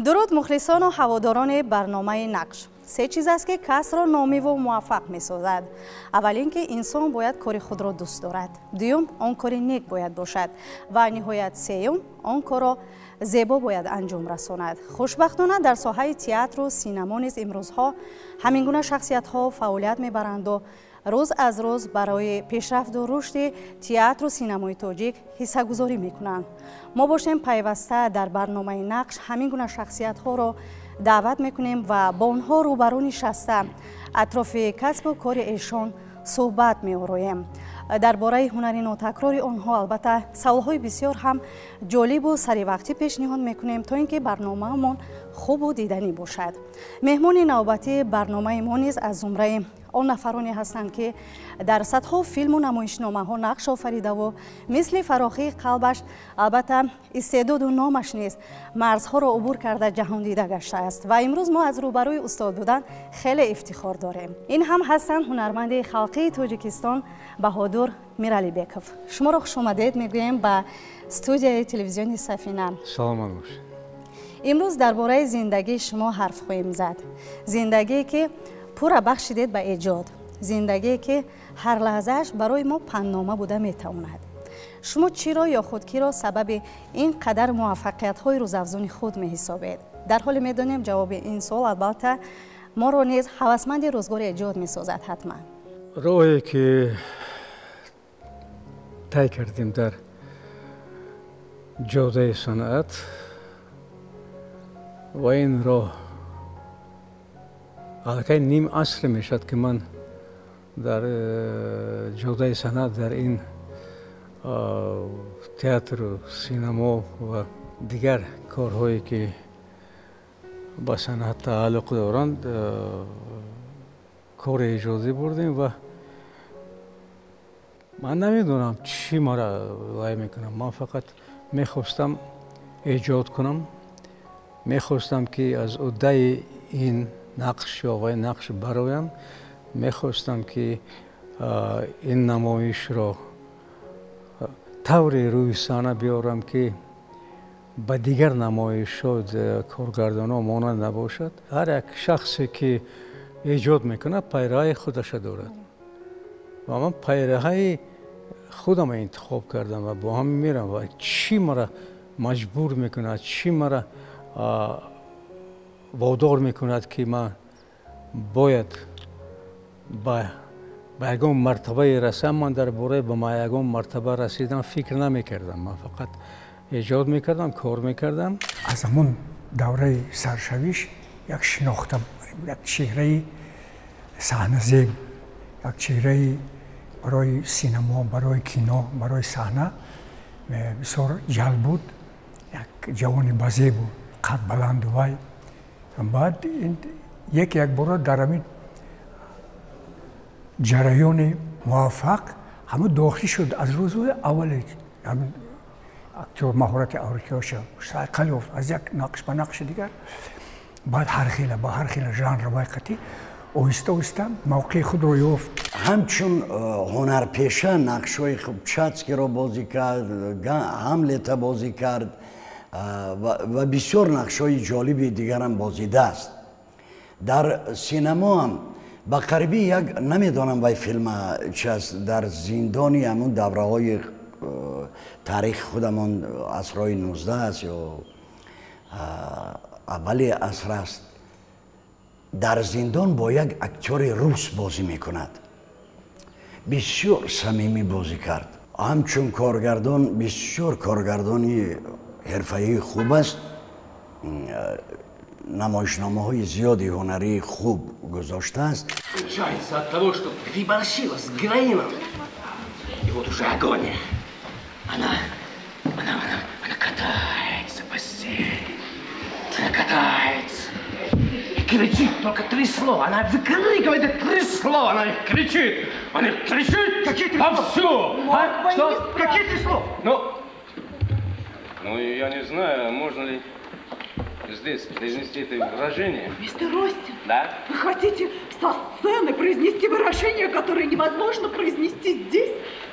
Дуруд, мухлисону ҳаводорони барномаи «Нақш». Се чиз аст, ки касро номиву муваффақ месозад. Аввал ин ки инсон бояд кори худро дӯст дорад, дуюм, он кори нек бояд бошад ва ниҳоят сеюм, он корро зебо бояд анҷом расонад. Хушбахтона, дар соҳаи театру синамо низ имрӯзҳо ҳамин гуна шахсиятҳо фаъолият мебаранду рӯз аз рӯз барои пешрафту рушди театру синамои тоҷик ҳиссагузорӣ мекунанд. Мо бошем, пайваста дар барномаи «Нақш» ҳамин гуна шахсиятҳоро даъват мекунем ва бо онҳо рӯбарӯ нишаста, атрофи касбу кори эшон суҳбат меороем. Дар бораи ҳунари нотакрори онҳо, албатта, саволҳои бисёр ҳам ҷолибу саривақтӣ пешниҳод мекунем, то ин ки барномаамон хубу диданӣ бошад. Меҳмони навбатии барномаи мо низ аз зумраи он нафароне ҳастанд, ки дар садҳо филму намоишномаҳо нақш офаридаву мисли фарохии қалбаш, албатта, истеъдоду номаш низ марзҳоро убур карда, ҷаҳондида гаштааст ва имрӯз мо аз рӯбарӯи устод будан хеле ифтихор дорем. Ин ҳам ҳастанд ҳунарманди халқии Тоҷикистон Баҳодур Миралибеков. Шуморо хушомадед мегӯем ба студияи телевизиони «Сафина». Саломат бошед. Имрӯз дар бораи зиндагии шумо ҳарф хоҳем зад, зиндагие, ки пурра бахшидед ба эҷод, зиндагие, ки ҳар лаҳзааш барои мо панднома буда метавонад. Шумо чиро ё худ киро сабаби ин қадар муваффақиятҳои рӯзафзуни худ меҳисобед? Дар ҳоле медонем, ҷавоби ин суол, албатта, моро низ ҳавасманди рӯзгори эҷод месозад ҳатман. Роҳе, ки тай кардем дар ҷодаи санъат, ва ин роҳ аллакай ним аср мешавад, ки ман дар ҷодаи санъат, дар ин театру синамо ва дигар корҳое, ки ба санъат тааллуқ доранд, кори эҷодӣ бурдем. Ва ман намедонам, чӣ мара вай мекунам. Ман фақат мехостам эҷод кунам, мехостам, ки аз уҳдаи ин нақш ё вай нақш бароям, мехостам, ки ин намоишро тавре рӯи саҳна биёрам, ки ба дигар намоишҳо коргардонҳо монанд набошад. Ҳар як шахсе, ки эҷод мекунад, пайраҳаи худаша дорад ва ман пайраҳаи худама интихоб кардам ва бо ҳам мерам. Ва чӣ мара маҷбур мекунад, чӣ мара водор мекунад, ки ман бояд ба ягон мартабае расам? Ман дар бораи ба ягон мартаба расидан фикр намекардам. Ман фақат эҷод мекардам, кор мекардам. Аз ҳамон давраи саршавиш як шинохта, як чеҳраи саҳназеб, як чеҳраи барои синамо, барои кино, барои саҳна бисёр ҷалб буд. Як ҷавони базебу қадбаланду вай. Баъд яке якбора дар ҳамин ҷараёни муваффақ ҳамун дохил шуд. Аз рӯзҳои аввали актёр маҳорати актёрша сайқал ёфт, аз як нақш ба нақши дигар, баъд ҳар хела ба ҳар хела жанр вайқатӣ оҳиста оҳиста мавқеи худро ёфт. Ҳамчун ҳунарпеша нақшҳои хуб, Чацкиро бозӣ кард, Ҳамлета бозӣ кард ва бисёр нақшҳои ҷолиби дигарам бозидааст. Дар синамоам ба қарибӣ як, намедонам, вай филма чи аст, дар зиндони ҳамун давраҳои таърихи худамон, асрҳои 19 аст ё аввали аср аст, дар зиндон бо як актёри рус бозӣ мекунад. Бисёр самимӣ бозӣ кард. Ҳамчун коргардон бисёр коргардони ҳирфаии хуб аст, намоишномаҳои зиёди ҳунарии хуб гузоштааст. Кончается от того, что переборщила с героином. И вот уже агония. Она катается по постели. Она катается. И кричит только три слова. Она выкрикивает эти три слова. Она их кричит. Она их кричит. Какие три слова? Повсюду. А? Что? Какие три слова? Ну, я не знаю, можно ли здесь произнести это выражение. Мистер Остин, Да? вы хотите со сцены произнести выражение, которое невозможно произнести здесь?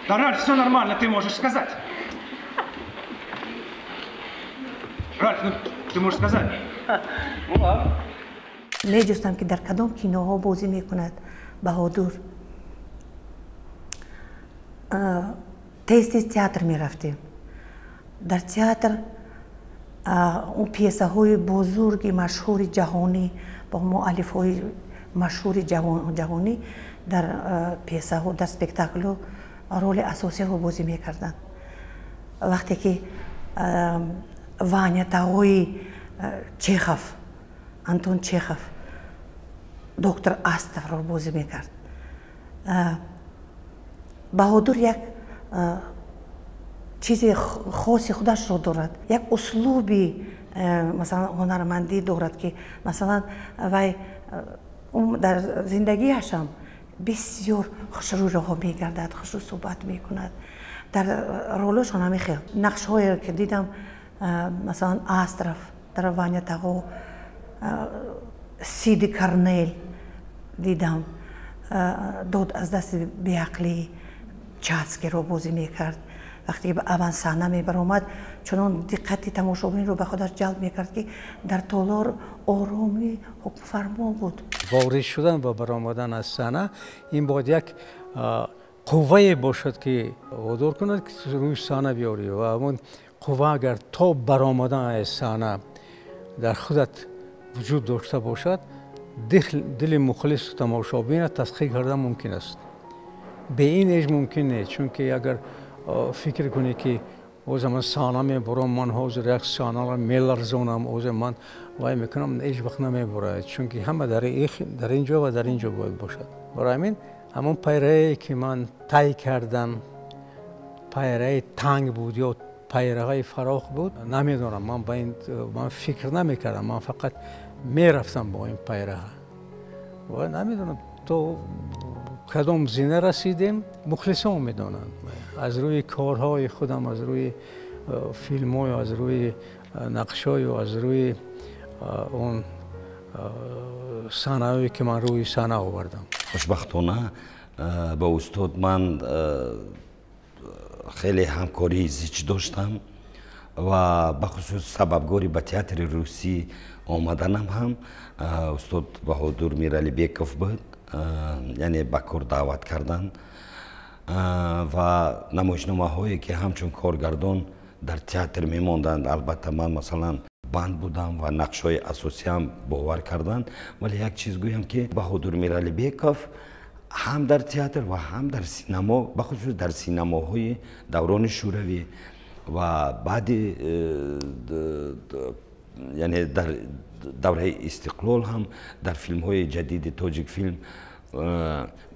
Да, Ральф, все нормально, ты можешь сказать. Ральф, ну ты можешь сказать. Меҷустам, ки дар кадом киноҳо бозӣ мекунад Баҳодур. Тез тез театр мерафтем. Дар театр он пьесаҳои бузурги машҳури ҷаҳонӣ бо муаллифҳои машҳури ҷаҳонӣ дар пьесаҳо, дар спектаклҳо роли асосиро бозӣ мекарданд. Вақте ки Ваня Тағои Чехов, Антон Чехов, доктор Астровро бозӣ мекард, Баҳодур як чизи хоси худашро дорад, як услуби, масалан, ҳунармандӣ дорад, ки масалан вай дар зиндагиашам бисёр хушрӯй роҳо мегардад, хушрӯй суҳбат мекунад. Дар ролошон ҳамин хел нақшҳое ки дидам, масалан Астров дар Ваня Тағо, Сиди Карнел дидам, дод аз дасти беақлӣ Чацкиро бозӣ мекард. Вақте ки ба авансаҳна мебаромад, чунон диққати тамошобинро ба худаш ҷалб мекард, ки дар толор оромӣ ҳукмфармо буд. Ворид шудан ва баромадан аз саҳна ин бояд як қуввае бошад, ки водор кунад, ки рӯи саҳна биёрӣ, ва ҳамон қувва агар то баромадан аз саҳна дар худат вуҷуд дошта бошад, дили мухлису тамошобинро тасхир кардан мумкин аст. Бе ин ҳеҷ мумкин нест, чунки агар фикр кунӣ, ки ҳозир ман саҳна мебурам, ман ҳозир як саҳнаро меларзонам, ҳозир ман вай мекунам, ҳеҷ вақт намебурад, чунки ҳама дар ин ҷо ва дар ин ҷо бояд бошад. Барои ҳамин ҳамон пайрае, ки ман тай кардам, пайраи танг буд ё пайраҳои фарох буд, намедонам. Ман ба ин ман фикр намекардам, ман фақат мерафтам бо ин пайраҳа ва намедонам то кадом зина расидем. Мухлисон медонанд, аз рӯи корҳои худам, аз рӯи филмҳою аз рӯи нақшҳою аз рӯи он саҳнаҳое, ки ман рӯи саҳна овардам. Хушбахтона ба устод ман хеле ҳамкории зич доштам ва бахусус сабабгори ба театри русӣ омаданам ҳам устод Баҳодур Миралибеков буд, яъне ба кор даъват кардан ва намоишномаҳое, ки ҳамчун коргардон дар театр мемонданд. Албатта ман, масалан, банд будам ва нақшҳои асосиам бовар карданд, вале як чиз гӯям, ки Баҳодур Миралибеков ҳам дар театр ва ҳам дар синамо, бахусус дар синамоҳои даврони шӯравӣ ва баъди, яъне дар давраи истиқлол ҳам дар филмҳои ҷадиди Тоҷикфилм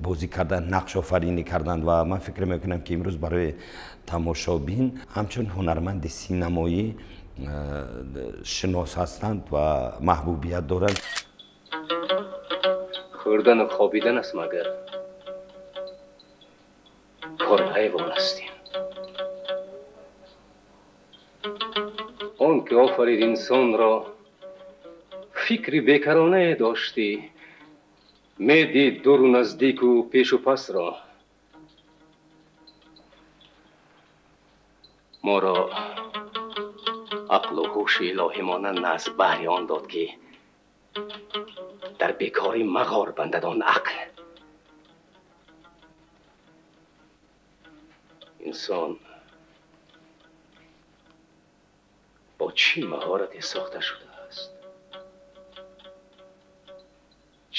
бозӣ кардан, нақшофаринӣ карданд. Ва ман фикр мекунам, ки имрӯз барои тамошобин ҳамчун ҳунарманди синамоӣ шинос ҳастанд ва маҳбубият доранд. Хӯрдану хобидан аст, магар кори ҳайвон ҳастем. Он ки офарид инсонро, фикри бекаронае доштӣ, медид дуру наздику пешу пасро. Моро ақлу ҳуши илоҳӣ монанд аз баҳри он дод, ки дар бекорӣ мағор бандад он ақл. Инсон бо чӣ маҳорате сохта шудааст,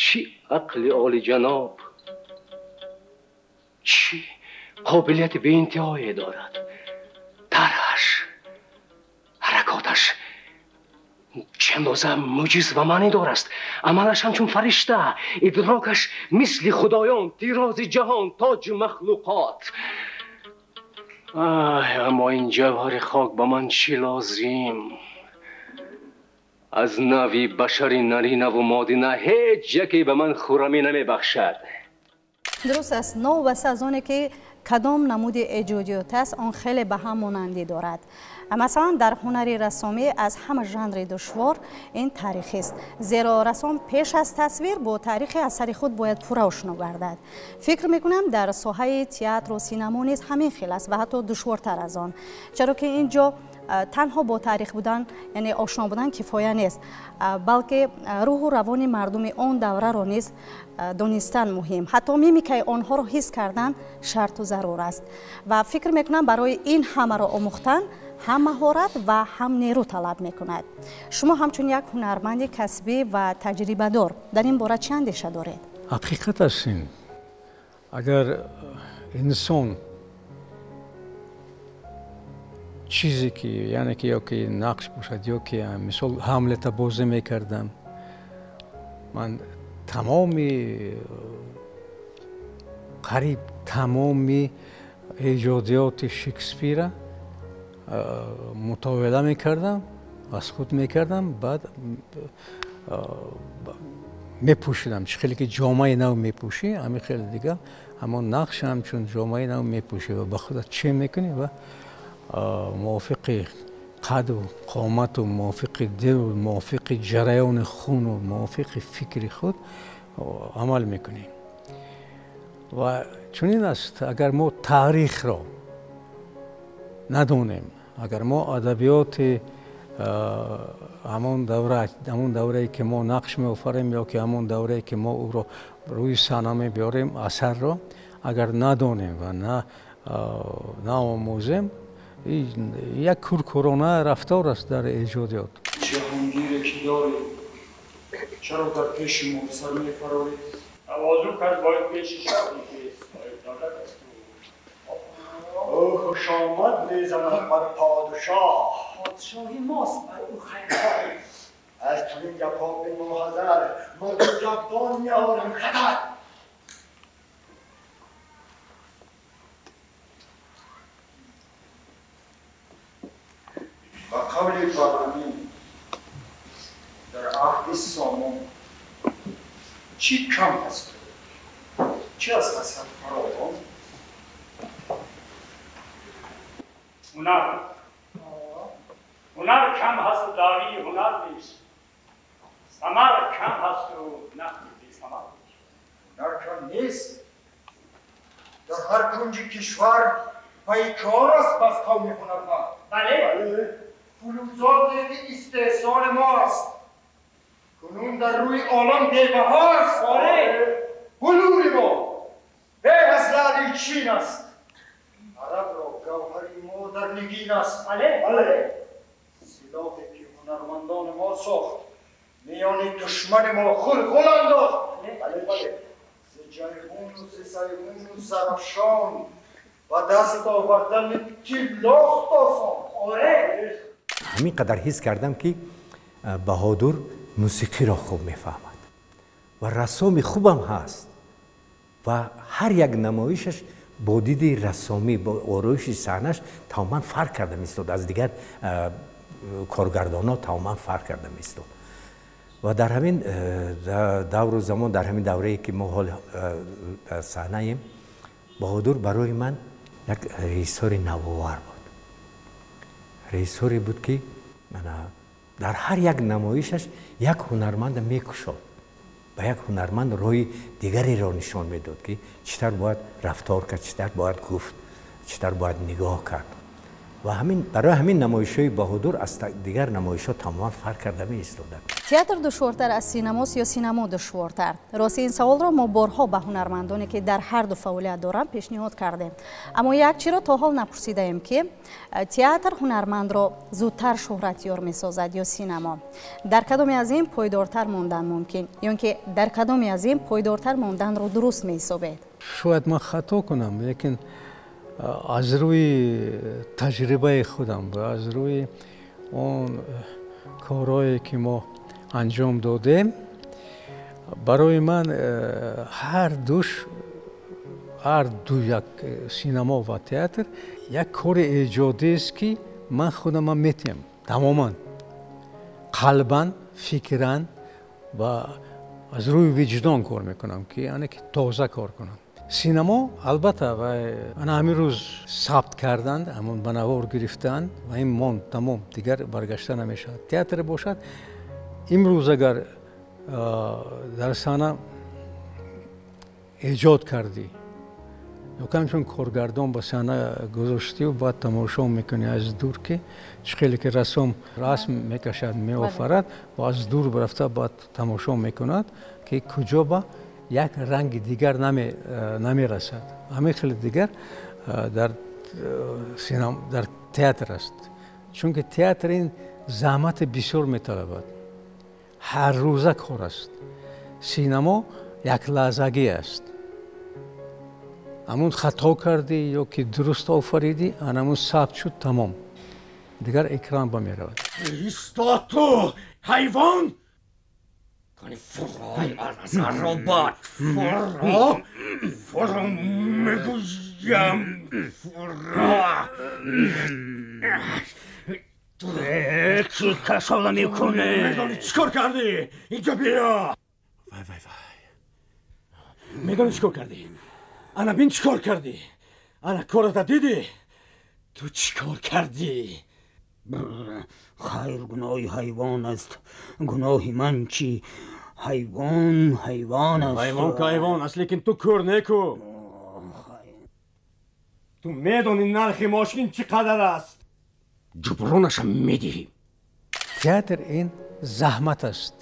чӣ ақли олиҷаноб, чӣ қобилияти беинтиҳое дорад. Тарҳаш, ҳаракоташ чӣ андоза муҷиз ва маънидор аст. Амалаш ҳамчун фаришта, идрокаш мисли худоён, тирози ҷаҳон, тоҷи махлуқот. Ай, аммо ин ҷавҳари хок ба ман чӣ лозим? Аз нави башари наринаву модина ҳеҷ яке ба ман хуррамӣ намебахшад. Дуруст аст. Новобаста аз оне ки Кадом намуди эҷодиёт аст, он хеле ба ҳам монандӣ дорад. Масалан, дар ҳунари рассомӣ аз ҳама жанри душвор ин таърихист, зеро рассом пеш аз тасвир бо таърихи асари худ бояд пурра ошно гардад. Фикр мекунам, дар соҳаи театру синамо низ ҳамин хел аст ва ҳатто душвортар аз он, чаро ки ин ҷо танҳо бо таърих будан, яъне ошно будан кифоя нест, балки рӯҳу равони мардуми он давраро низ донистан муҳим, ҳатто мимикаи онҳоро ҳис кардан шарту зарур аст. Ва фикр мекунам, барои ин ҳамаро омӯхтан ҳам маҳорат ва ҳам нерӯ талаб мекунад. Шумо ҳамчун як ҳунарманди касбӣ ва таҷрибадор дар ин бора чӣ андеша доред? Ҳақиқат аст ин, агар инсон чизе ки, яъне ки ё ки нақш бошад, ё ки мисол Ҳамлета бозӣ мекардам, ман тамоми, қариб тамоми эҷодиёти Шекспира мутолиа мекардам, аз худ мекардам, баъд мепӯшидам. Чӣ хеле ки ҷомаи нав мепӯшӣ, ҳамин хеле дигар ҳамон нақш ҳамчун ҷомаи нав мепӯшӣ ва ба худат чӣ мекунӣ ва мувофиқи қаду қомату мувофиқи дилу мувофиқи ҷараёни хуну мувофиқи фикри худ амал мекунӣ. Ва чунин аст, агар мо таърихро надонем, агар мо адабиёти ҳамон давра, ҳамон даврае ки мо нақш меофарем, ё ки ҳамон даврае ки мо ӯро рӯи саҳна мебиёрем, асарро агар надонем ва наомӯзем, як куркурона рафтор аст дар эҷодиёт. Ҷаҳонгире ки дорӣ, чаро дар пеши мо сар мефарорӣ? Тавозӯ кард бояд пеши шоҳе ки соҳибдавлат аст. Ӯ хушомад мезанад бар подшоҳ. Подшоҳи мост бар ӯ хайрхоҳ. Аз чунин гапҳо бимо ҳазар, мардум гапдон меоранд хатар. Ба қавли Баҳрамин, дар аҳди Сомон чӣ кам аст, чӣ аз асар фаровон? ҳунар, ҳунар кам ҳасту даъвии ҳунар нест, самар кам ҳасту нақли бесамар. Ҳунар кам нест, дар ҳар кунҷи кишвар пайкор аст бас қавми ҳунарманд. Бале, фулӯзоте ки истеҳсоли мост, кунун дар рӯи олам бебаҳост. Оре, булури мо беҳ аз лаъли Чин аст, арабро гавҳари мо дар нигин аст. Бале, бале, силоҳе ки ҳунармандони мо сохт, миёни душмани мо хулхул андохт. Бале, бале, зи Ҷайҳуну зи Сайҳуну Зарафшон ба даст овардани тиллост осон. Оре, ҳамин қадар ҳис кардам, ки Баҳодур мусиқиро хуб мефаҳмад ва рассоми хубам ҳаст ва ҳар як намоишаш бо диди рассомӣ, бо ороиши саҳнаш тамоман фарқ карда меистод, аз дигар коргардонҳо тамоман фарқ карда меистод. Ва дар ҳамин давру замон, дар ҳамин даврае ки мо ҳол дар саҳнаем, Баҳодур барои ман як режиссори навовар буд. Режиссоре буд, ки дар ҳар як намоишаш як ҳунарманда мекушод, ба як ҳунарманд роҳи дигареро нишон медод, ки чӣ тавр бояд рафтор кард, чӣ тавр бояд гуфт, чӣ тавр бояд нигоҳ кард. Ва ҳамин барои ҳамин намоишҳои Баҳодур аз дигар намоишҳо тамоман фарқ карда меистоданд. Театр душвортар аз синамост ё синамо душвортар? Рости, ин саволро мо борҳо ба ҳунармандоне, ки дар ҳар ду фаъолият доранд, пешниҳод кардем, аммо як чиро то ҳол напурсидаем, ки театр ҳунармандро зудтар шӯҳратёр месозад ё синамо? Дар кадоме аз ин пойдортар мондан мумкин, ё ки дар кадоме аз ин пойдортар монданро дуруст меҳисобед? Шояд ман хато кунам, лекин аз рӯи таҷрибаи худам ва аз рӯи он корҳое ки мо анҷом додем, барои ман ҳар душ, ҳар ду, як синамо ва театр, як кори эҷодист, ки ман худамам метиҳам тамоман, қалбан, фикран ва аз рӯи виҷдон кор мекунам, ки яъне ки тоза кор кунам. Синамо албатта ана ҳамин рӯз сабт карданд, ҳамон ба навор гирифтанд ва ин монд, тамом, дигар баргашта намешавад. Театр бошад, имрӯз агар дар саҳна эҷод кардӣ ё камчун коргардон ба саҳна гузоштию баъд тамошо мекунӣ аз дур, ки чӣ хеле ки рассом расм мекашад, меофарад ва аз дур рафта баъд тамошо мекунад, ки куҷо ба як ранги дигар намерасад. Ҳамин хеле дигар дар театр аст, чунки театр ин заҳмати бисёр металабад, ҳаррӯза кор аст. Синамо яклаҳзагӣ аст. Ҳамун хато кардӣ ё ки дуруст офаридӣ, анамун сабт шуд, тамом, дигар экран ба меравад. Истод ту, ҳайвон! Кани фурой аз аробат, фуро, фуро мегӯям, фуро. Чӣ касола мекунӣ? Медонӣ чӣ кор кардӣ? Инҷо биё! Вай, вай, вай. Медонӣ чӣ кор кардӣ? Ана бин чӣ кор кардӣ? Ана кората дидӣ? Ту чӣ кор кардӣ? Хайр, гуноҳи ҳайвон аст. Гуноҳи ман чӣ? Ҳайвон ҳайвон аст. Ҳайвон ка ҳайвон аст, лекин ту кӯр неку. Ту медонӣ нархи мошин чӣ қадар аст? Ҷубронашам медиҳӣ. Театр ин заҳмат аст,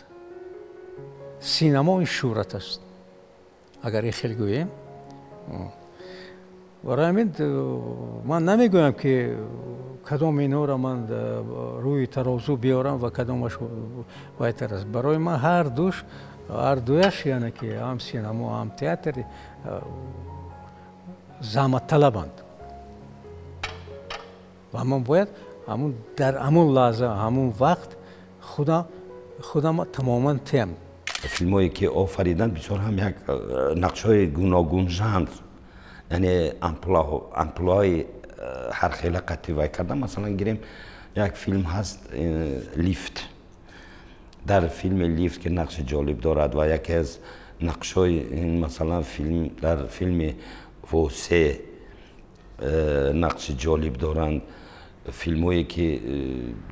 синамо ин шӯҳрат аст, агар ин хел гӯем. Барои ҳамин ман намегӯям, ки кадом инҳоро ман рӯи тарозу биёрам ва кадомаш байтар аст. Барои ман ҳар дуяш, яъне ки ҳам синамо ҳам театр заҳматталабанд ва ман бояд ҳамун дар ҳамун лаҳза, ҳамун вақт худам тамоман тиям. Филмҳое ки офариданд, бисёр ҳам як нақшҳои гуногун жанр, яъне амплуаи ҳархела қатъи вай кардам. Масалан, гирем, як филм ҳаст, «Лифт». Дар филми «Лифт» ки нақши ҷолиб дорад ва яке аз нақшҳои, масалан, филм, дар филми «Восе» нақши ҷолиб доранд. Филмҳое ки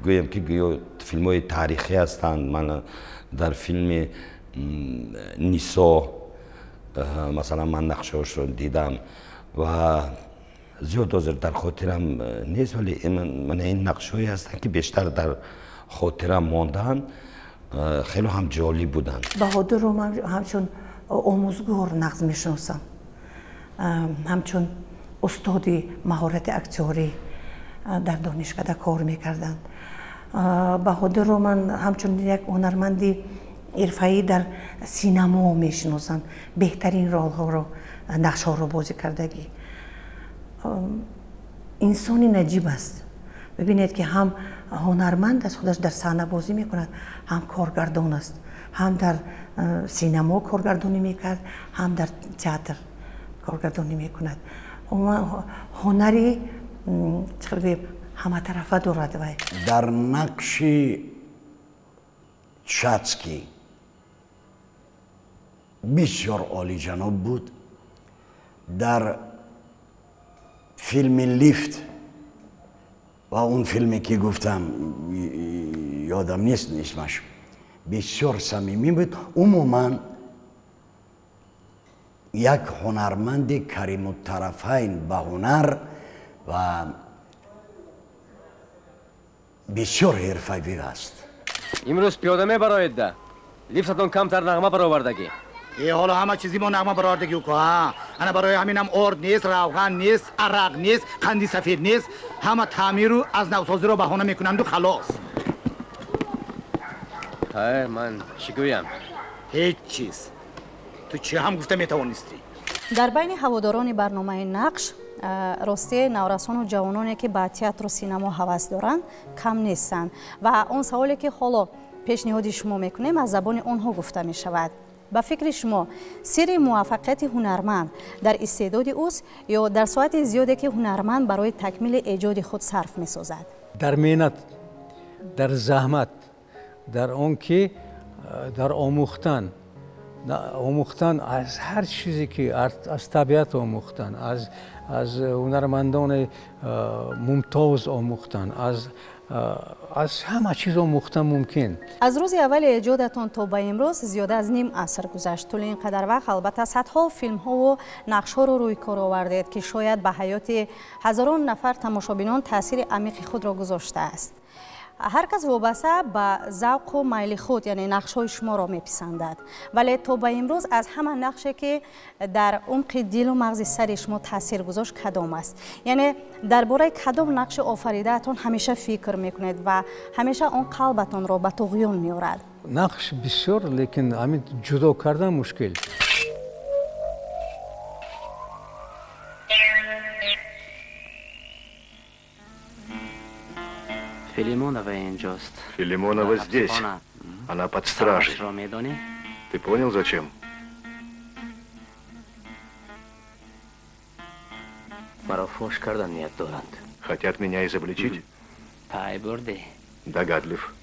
гӯем ки гӯё филмҳои таърихӣ ҳастанд, ман дар филми «Нисо», масалан, ман нақшҳошро дидам ва зиёд ҳозир дар хотирам нест, вале мана ин нақшҳое ҳастанд, ки бештар дар хотирам мондаанд, хеле ҳам ҷолиб буданд. Баҳодурро ман ҳамчун омӯзгор нағз мешиносам, ҳамчун устоди маҳорати актёрӣ дар донишкада кор мекарданд. Баҳодурро ман ҳамчун як ҳунарманди ҳирфаӣ дар синамо мешиносам, беҳтарин ролҳоро, нақшҳоро бозӣ кардагӣ. Инсони наҷиб аст. Бибинед, ки ҳам ҳунарманд аст, худаш дар саҳна бозӣ мекунад, ҳам коргардон аст, ҳам дар синамо коргардонӣ мекард, ҳам дар театр коргардонӣ мекунад. Ҳунари чӣ гӯем, ҳаматарафа дорад вай. Дар нақши Чатский бисёр олиҷаноб буд. Дар филми «Лифт» ва он филме ки гуфтам, ёдам нест исмаш, бисёр самимӣ буд. Умуман як ҳунарманди каримуттарафайн ба ҳунар ва бисёр ҳирфавӣ аст. Имрӯз пиёда мебароед да? Лифтатон камтар нағма баровардагӣ. Е, ҳоло ҳама чизи мо нағма баровардагӣ ку, ана барои ҳаминам орд нест, равған нест, арақ нест, қанди сафед нест. Ҳама таъмиру аз навсозиро баҳона мекунанду халос. Хайр, ман чӣ гӯям? Ҳеҷ чиз. Ту чӣ ҳам гуфта метавонистӣ? Дар байни ҳаводорони барномаи «Нақш» ростӣ наврасону ҷавононе, ки ба театру синамо ҳавас доранд, кам нестанд ва он саволе, ки ҳоло пешниҳоди шумо мекунем, аз забони онҳо гуфта мешавад. Ба фикри шумо, сирри муваффақияти ҳунарманд дар истеъдоди ӯст ё дар соати зиёде, ки ҳунарманд барои такмили эҷоди худ сарф месозад? Дар меҳнат, дар заҳмат, дар он ки дар омӯхтан, Омӯхтан аз ҳар чизе ки аз табиат омӯхтан, аз ҳунармандони мумтоз омӯхтан, аз ҳама чиз омӯхтан мумкин. Аз рӯзи аввали эҷодатон то ба имрӯз зиёда аз ним аср гузашт. Тӯли ин қадар вақт албатта садҳо филмҳову нақшҳоро рӯи кор овардед, ки шояд ба ҳаёти ҳазорон нафар тамошобинон таъсири амиқи худро гузоштааст. Ҳар кас вобаста ба завқу майли худ, яъне нақшҳои шуморо меписандад. Вале то ба имрӯз аз ҳама нақше ки дар умқи дилу мағзи сари шумо таъсир гузошт кадом аст? Яъне дар бораи кадом нақши офаридаатон ҳамеша фикр мекунед ва ҳамеша он қалбатонро ба туғён меорад? Нақш бисёр, лекин ҳамин ҷудо кардан мушкил. Филимонова здесь. Она под стражей. Ты понял, зачем? Хотят меня изобличить? Догадлив.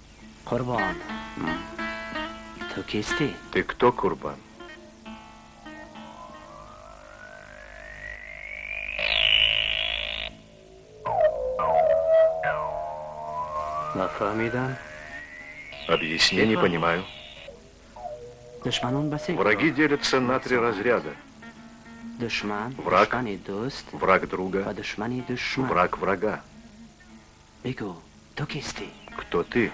Ты кто, Курбан? Объясни, не понимаю. Враги делятся на три разряда. Враг, враг друга, враг врага. Кто ты?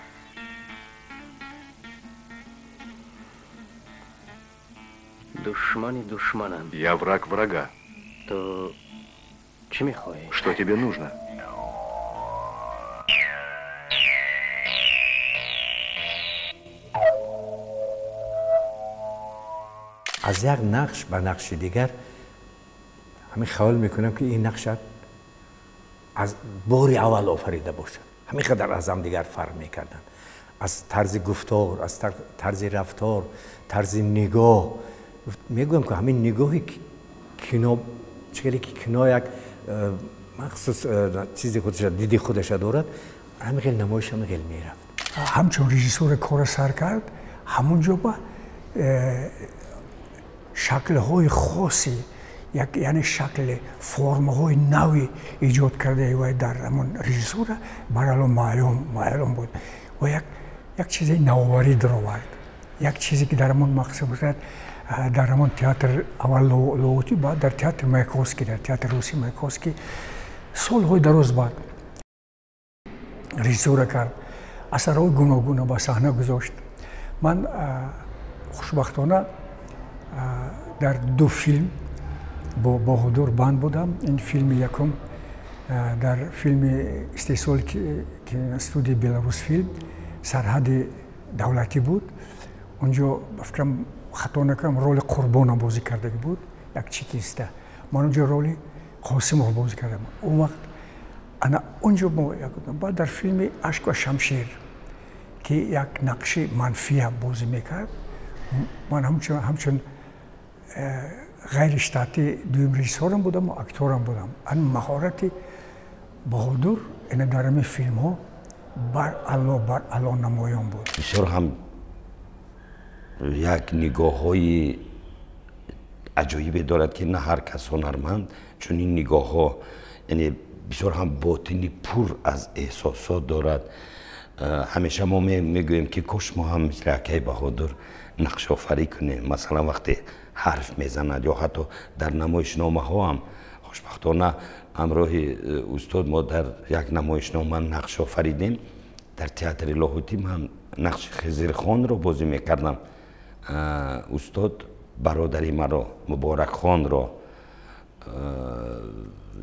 Я враг врага. Что тебе нужно? Аз як нақш ба нақши дигар ҳамин хаёл мекунам, ки ин нақша аз бори аввал офарида бошад. Ҳамин қадар аз ҳамдигар фарқ мекарданд. Аз тарзи гуфтор, аз тарзи рафтор, тарзи нигоҳ. Мегӯям, ки ҳамин нигоҳи кино, чӣ ки кино як махсус чизи худаша, диди худаша дорад, ҳамин хел намоиш ҳамин хел мерафт. Ҳамчун режиссура кора сар кард, ҳамон ҷо ба шаклҳои хоси, яъне шакли формаҳои нави эҷод кардаи вай дар ҳамон режиссура барало маълум буд ва як чизи навоварӣ даровард, як чизе ки дар ҳамон мақсад бошад, дар ҳамон театр аввал Лоҳутӣ, баъд дар театри Маяковский, дар театри русӣ Маяковский солҳои дароз баъд режиссура кард, асарҳои гуногуна ба саҳна гузошт. Ман хушбахтона дар ду филм бо Баҳодур банд будам. Ин филми якум дар филми истеҳсоли студияи Беларусфилм «Сарҳади давлатӣ» буд. Онҷо, ба фикрам хато накунам, роли Қурбона бозӣ кардагӣ буд, як чекиста. Ман онҷо роли Қосимов бозӣ кардам. Он вақт ана онҷо мо, баъд дар филми «Ашк ва шамшер», ки як нақши манфия бозӣ мекард, ман ҳамчун ғайриштатӣ дуюм режиссёрам будам ва акторам будам. Ан маҳорати Баҳодур ина дар ҳамин филмҳо барало намоён буд. Бисёр ҳам як нигоҳҳои аҷоибе дорад, ки на ҳар кас ҳунарманд чунин нигоҳҳо, яъне бисёр ҳам ботини пур аз эҳсосот дорад. Ҳамеша мо мегӯем, ки кош мо ҳам мисли акаи Баҳодур нақшофарӣ кунем. Масалан, вақте ҳарф мезанад ё ҳатто дар намоишномаҳо ҳам, хушбахтона ҳамроҳи устод мо дар як намоишнома нақш офаридем. Дар театри Лоҳутӣ ман нақши Хизирхонро бозӣ мекардам. Устод бародари маро, Муборакхонро,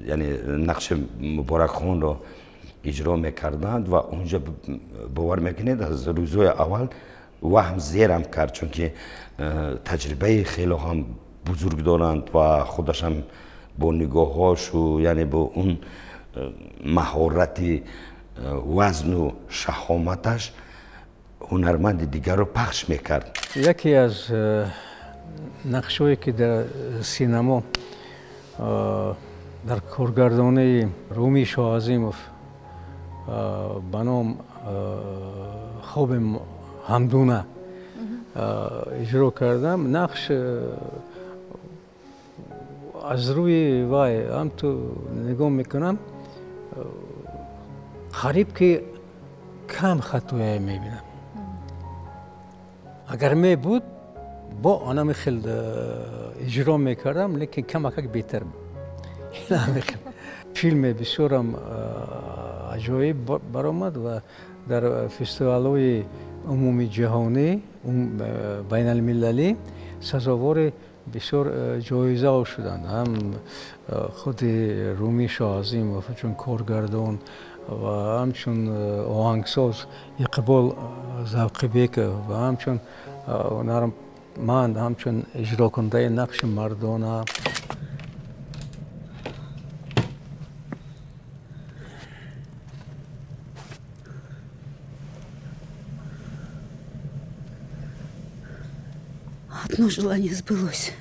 яъне нақши Муборакхонро иҷро мекарданд ва онҷо, бовар мекунед, аз рӯзҳои аввал ваҳм зерам кард, чунки таҷрибаи хело ҳам бузург доранд ва худашам бо нигоҳҳошу, яъне бо он маҳорати вазну шаҳоматаш ҳунарманди дигарро пахш мекард. Яке аз нақшҳое ки дар синамо дар коргардонии Румӣ Шоҳазимов ба ном «Хоби ҳамдуна» Иҷро кардам. Нақш аз рӯи вай ҳамту нигоҳ мекунам, қариб ки кам хатоя мебинам. Агар мебуд, бо анами хел иҷро мекардам, лекин камакак беҳтар буд. Филме бисёрам аҷоиб баромад ва дар фестивалҳои умумии ҷаҳонӣ, байналмилалӣ сазовори бисёр ҷоизаҳо шуданд. Ҳам худи Румӣ Шоҳазимов чун коргардон ва ҳамчун оҳангсоз Иқбол Завқибеков ва ҳамчун ҳунарманд, ҳамчун иҷрокунандаи нақши мардона. Одно желание сбылось.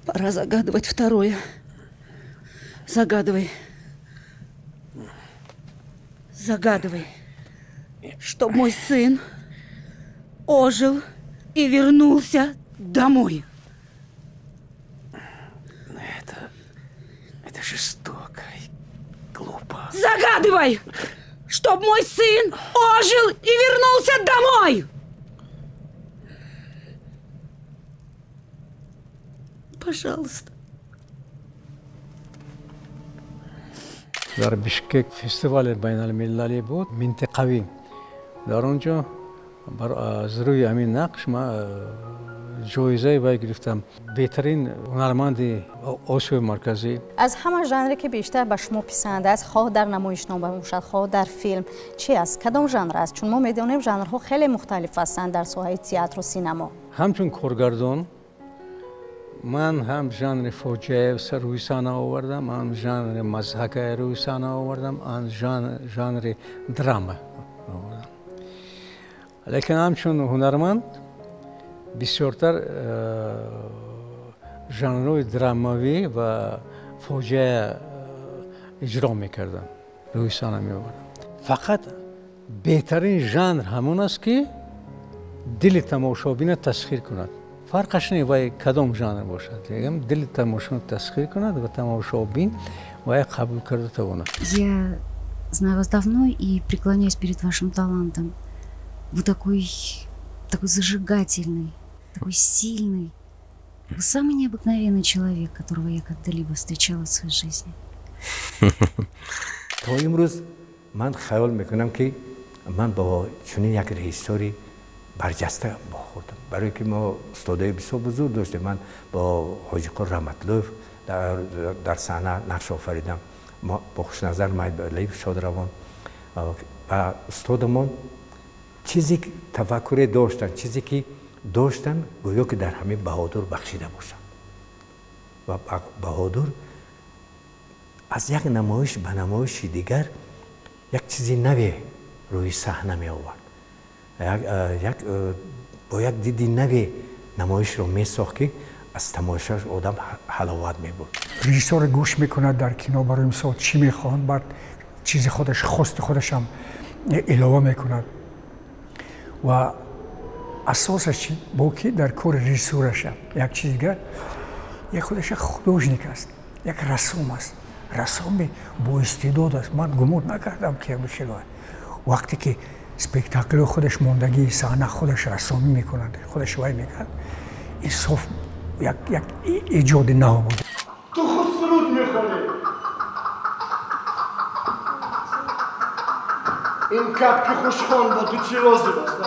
Пора загадывать второе. Загадывай. Загадывай, чтоб мой сын ожил и вернулся домой. Это жестоко и глупо. Загадывай, чтоб мой сын ожил и вернулся домой! Пожалуйста. Дар Бишкек фестивали байналмилалӣ буд, минтиқавӣ. Дар он ҷо аз рӯи ҳамин нақш ман ҷоизаи вай гирифтам. Беҳтарин ҳунарманди Осиёи Марказӣ. Аз ҳама жанре ки бештар ба шумо писанд аст, хоҳ дар намоишнома бошад, хоҳ дар филм, чи аст? Кадом жанр аст? Чун мо медонем жанрҳо хеле мухталиф ҳастанд дар соҳаи театру синамо. Ҳамчун коргардон ман ҳам жанри фоҷиа рӯи саҳна овардам, ҳам жанри мазҳака рӯи саҳна овардам, ҳам жанри драма овардам. Лекин ҳамчун ҳунарманд бисёртар жанрҳои драмавӣ ва фоҷиа иҷро мекардам, рӯи саҳна меовардам. Фақат беҳтарин жанр ҳамон аст, ки дили тамошобина тасхир кунад. Фарқаш не вай кадом жанр бошад, дили тамошобина тасхир кунад ва тамошобин вай қабул карда тавонад. Я знаю вас давно и преклоняюсь перед вашим талантом. Вы такой зажигательный, такой сильный. Вы самый необыкновенный человек, которого я когда-либо встречала в своей жизни. То имрӯз ман хаёл мекунам, ки ман бо чунин як режиссёри барҷаста вохӯрдам. Барое ки мо устодои бисёр бузург доштем. Ман бо Ҳоҷиқул Раҳматлоев дар саҳна нақш офаридам, бо Хушназар Майдалиев шодравон. Ва устодамон чизе тафаккуре доштанд, чизе ки доштанд, гӯё ки дар ҳамин Баҳодур бахшида бошанд. Ва Баҳодур аз як намоиш ба намоиши дигар як чизи наве рӯи саҳна меовард. Бо як диди наве намоишро месохт, ки аз тамошош одам ҳаловат мебурд. Режиссёр гӯш мекунад дар кино, барои мисол чӣ мехоҳанд, баъд чизи худаш, хости худашам илова мекунад. Ва асосаш чи бо ки дар кори режиссураша як чиз дигар, як худаш як художник аст, як рассом аст, рассоми боистеъдод аст. Ман гумон накардам, ки хело вақте ки спектаклҳои худаш мондагии саҳна худаш рассомӣ мекунад, худаш вай мекард, ин соф як эҷоди нав буд. Ту худ суруд мехонӣ. Ин капки хушхон бо ту чӣ лозим аст?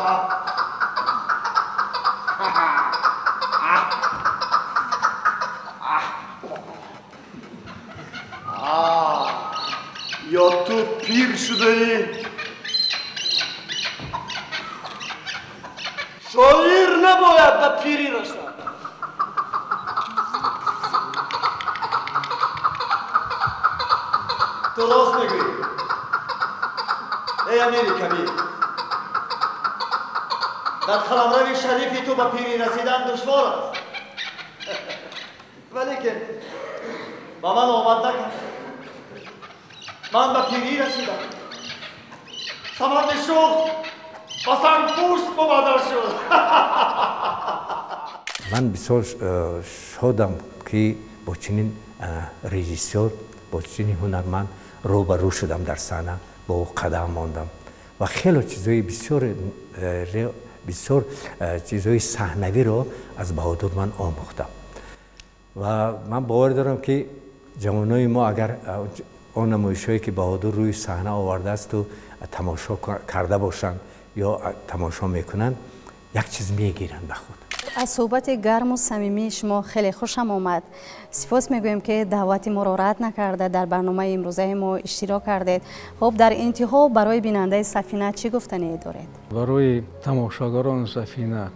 Ё ту пир шудаӣ? Шоир набояд ба пирӣ расад. Ту рост мегӯӣ, эй Амири Кабир. Дар қаламрави шарифи ту ба пирӣ расидан душвор аст. Валекин ба ман омад накард. Ман ба пирӣ расидам. Самарди шух Ба сангпушт мубаддал шуд. Ман бисёр шодам, ки бо чунин режиссёр, бо чунин ҳунарманд рӯбарӯ шудам, дар саҳна бо ӯ қадам мондам ва хеле чизҳои бисёр, бисёр чизҳои саҳнавиро аз Баҳодур ман омӯхтам. Ва ман бовар дорам, ки ҷавонои мо агар он намоишҳое, ки Баҳодур рӯи саҳна овардаасту тамошо карда бошанд ё тамошо мекунанд, як чиз мегиранд ба худ. Аз суҳбати гарму самимии шумо хеле хушам омад. Сипос мегӯем, ки даъвати моро рад накарда, дар барномаи имрӯзаи мо иштирок кардед. Хуб, дар интиҳо барои бинандаи Сафина чӣ гуфтание доред? Барои тамошогарони Сафина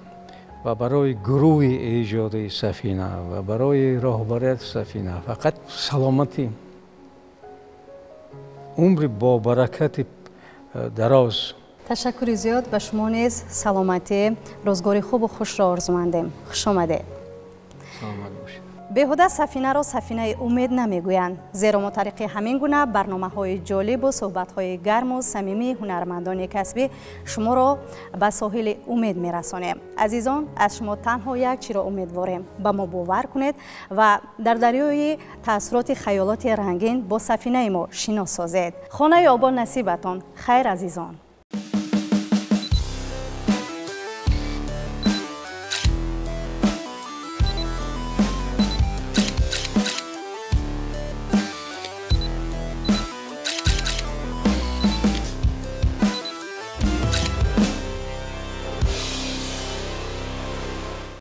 ва барои гурӯҳи эҷодии Сафина ва барои роҳбарияти Сафина фақат саломатӣ, умри бобаракати дароз. Ташаккури зиёд. Ба шумо низ саломатӣ, рӯзгори хубу хушро орзумандем. Хуш омадед. Саломат бошед. Беҳуда Сафинаро сафинаи умед намегӯянд, зеро мо тариқи ҳамин гуна барномаҳои ҷолибу суҳбатҳои гарму самимии ҳунармандони касбӣ шуморо ба соҳили умед мерасонем. Азизон, аз шумо танҳо як чиро умедворем: ба мо бовар кунед ва дар дарёи таассуроти хаёлоти рангин бо сафинаи мо шинос созед. Хонаи обод насибатон. Хайр, азизон.